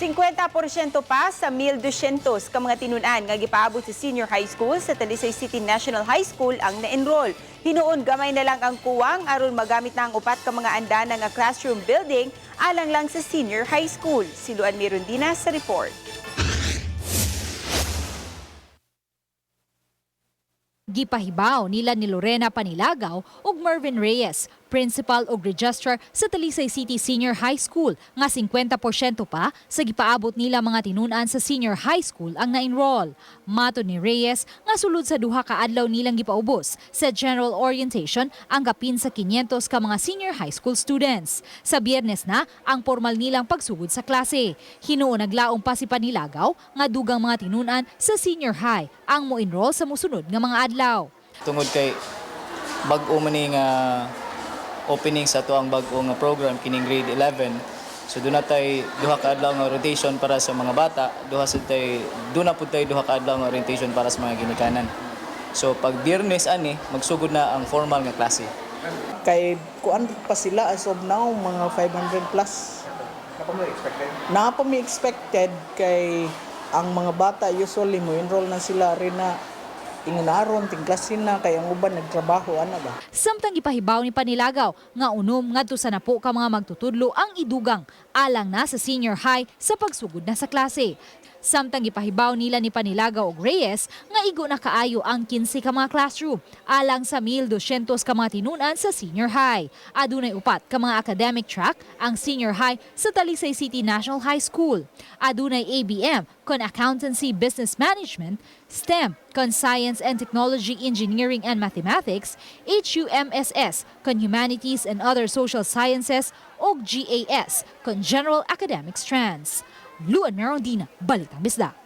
50% pa sa 1,200 ka mga tinunan nga gipaabot sa senior high school sa Talisay City National High School ang na-enroll. Hinuon gamay na lang ang kuwang aron magamit na ang upat ka mga andana nga classroom building alang lang sa senior high school. Si Luan Mirundina sa report. Gipahibaw nila ni Lorena Panilagaw ug Mervin Reyes, principal ug registrar sa Talisay City Senior High School, nga 50% pa sa gipaabot nila mga tinunan sa senior high school ang na-enroll. Matod ni Reyes nga sulod sa duha ka adlaw nilang gipaubos sa general orientation ang kapin sa 500 ka mga senior high school students. Sa Biyernes na ang formal nilang pagsugod sa klase. Hinuon naglaom pa si Panilagaw nga dugang mga tinunan sa senior high ang mo-enroll sa musunod nga mga adlaw. Tungod kay bag-o man ni nga opening sa atuang bag-o nga program kining grade 11. So doon na tay duha ka adlaw nga rotation para sa mga bata, duha sad tay doon na pud tay duha ka adlaw nga orientation para sa mga ginikanan. So pag Biyernes ani magsugod na ang formal nga klase. Kay kuan pa sila as of now, mga 500 plus. Naa pa mi expected kay ang mga bata usually mo enroll na sila rin na ingunaron ting klase na kay ang uban nagtrabaho ana ba. Samtang gipahibaw ni Panilagaw nga unom ngadto sa napo ka mga magtutudlo ang idugang alang na sa senior high sa pagsugod na sa klase. Samtang gipahibaw nila ni Panilagaw og Reyes nga igo na kaayo ang 15 ka mga classroom alang sa 1,200 ka mga tinunan sa senior high. Adunay upat ka mga academic track ang senior high sa Talisay City National High School. Adunay ABM kon Accountancy Business Management, STEM kon Science and Technology Engineering and Mathematics, HUMSS kon Humanities and Other Social Sciences ug GAS kon General Academic Strands. Luan Merondina, Balitang Bisdak.